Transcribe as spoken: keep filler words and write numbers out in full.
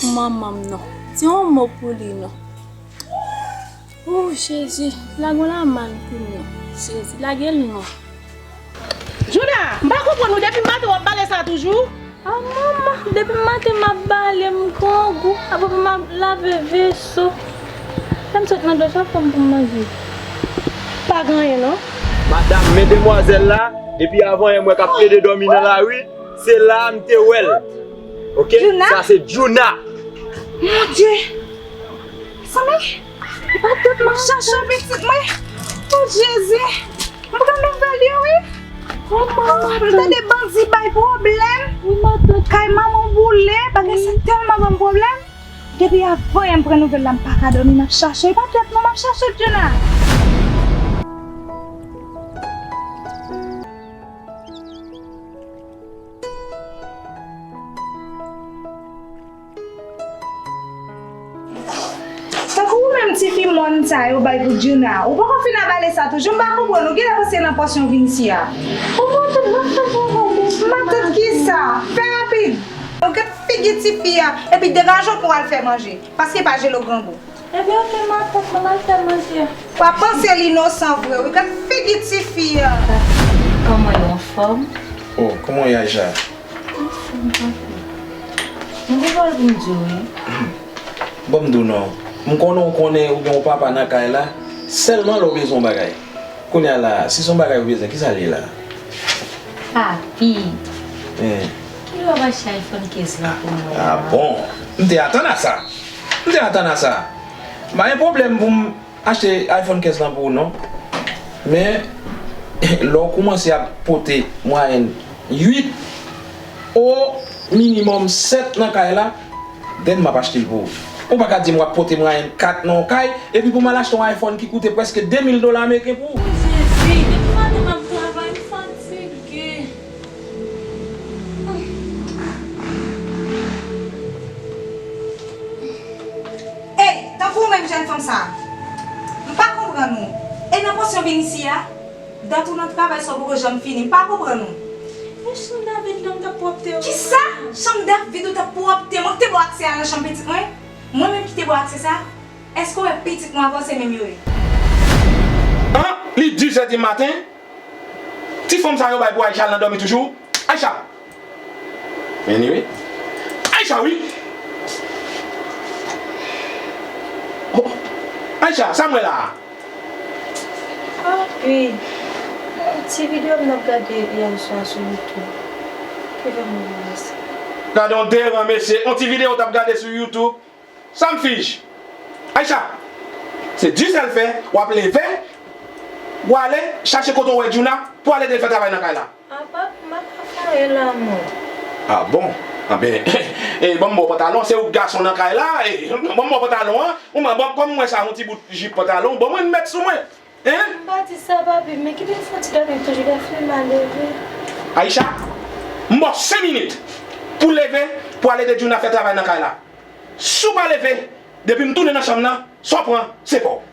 Manman m non. Di yon mo pou li non. Oh Jezi, lage yon lamann pou m non. Jezi, lage l non. Juna, m pa konprann ou, depi maten w ap bale sa toujou? Ah manman, depi maten m ap bale, m grangou, apre m ap lave veso. Lè m sot nan dòch, sa fè m pou m manje. Pa gen anyen non. Madanm, men demwazèl la, depi avan yè m wè k ap plede dòmi nan lari, se la a m te wè l. Oke? Juna? Sa se Juna. Mon Dye! Sanmi, matant m ap chache pitit mwen. Oh Jezi, m pran nouvèl yo wi. Oh manman, m tande bandi bay pwoblèm. Wi matant. Kay manman boule, bagay sa tèlman ban m pwoblèm. Depi avan yè m pran nouvèl la, m pa ka dòmi, m ap chache. E pa dwèt non, m ap chache Juna. Tankou ou menm tifi mòn sa yo bay pou Juna, ou poko fin a bale sa toujou, m pa konprann, ou genlè panse nan pòsyon Vinisi a. Ou konn tout matant travay depi. Matant kisa? Fè rapid. Ou gad figi tifi a, epi degaje w pou w al fè manje, paske pa jelo grangou. Ebyen oke matant, m al fè manje. W ap panse l inosan vre wi, gad figi tifi a. Kòman yo, anfòm? Oh, kòman w ye Aisha? Anfòm papi. M gen pawòl pou m di w wi. Bon, m di w non. M konnen w konnen ou gen yon papa nan kay la, sèlman lè w bezwen yon bagay. Kounye a la, si se yon bagay ou bezwen, kisa l ye la? Papi, kilè w ap achte iPhone kenz lan pou mwen an? Ah bon? M te atann a sa. M te atann a sa. M pa gen pwoblèm pou m achte iPhone kenz lan pou ou non. Men, lè w koumanse ap pote mwayèn uit, o minimòm sèt nan kay la, then m ap achte l pou ou. Ou pa ka di m w ap pote mwayèn kat nan yon kay, epi pou m al achte yon iPhone ki koute prèske de mil dola ameriken pou ou. O Jezi, depi maten m ap travay, m fatige. Ey, tankou w menm jèn fanm sa a, m pa konprann ou. E nan pòsyon Vinisi a? Dat ou nan travay sa w poko janm fini, m pa konprann ou. E chanm David lan m t ap pwòpte yo. Kisa? Chanm David ou t ap pwòpte? Mwen ki te ba w aksè a nan chanm pitit mwen? Mwen menm ki te ba w aksè sa? Èske w wè pitit mwen avanse menm yo ye? An, li dis è di maten. Ti fanm sa yo bay pou Aisha al nan dòmi toujou. Aisha! Anyway. Aisha wi! Oh, Aisha, sa m wè la a? Ah wi, yon ti videyo m t ap gade yè swa sou YouTube ki fè m wè sa. Gade yon deran mesye, yon ti videyo w t ap gade sou YouTube. Sa m fich? Aisha, se di sèl fè, w ap leve, w ale chache kote w wè Juna pou ale ede l fè travay nan kay la. Ah papi, m pa ka fè anyen la non. Ah bon? Anben, e, ban m ba w pantalon, se ou k gason nan kay la, e, ban m ba w pantalon an, ou mwen, ban, kòm m wè sa yon ti bout jip pantalon, ban mwen met sou mwen. Hein? M pa di sa papi, men kite m fè yon ti dòmi toujou, lè fini m a leve. Aisha, m ba w senk minit pou leve, pou ale ede Juna fè travay nan kay la. Si w pa leve, depi m tounen nan chanm nan, sa w pran, se pa w.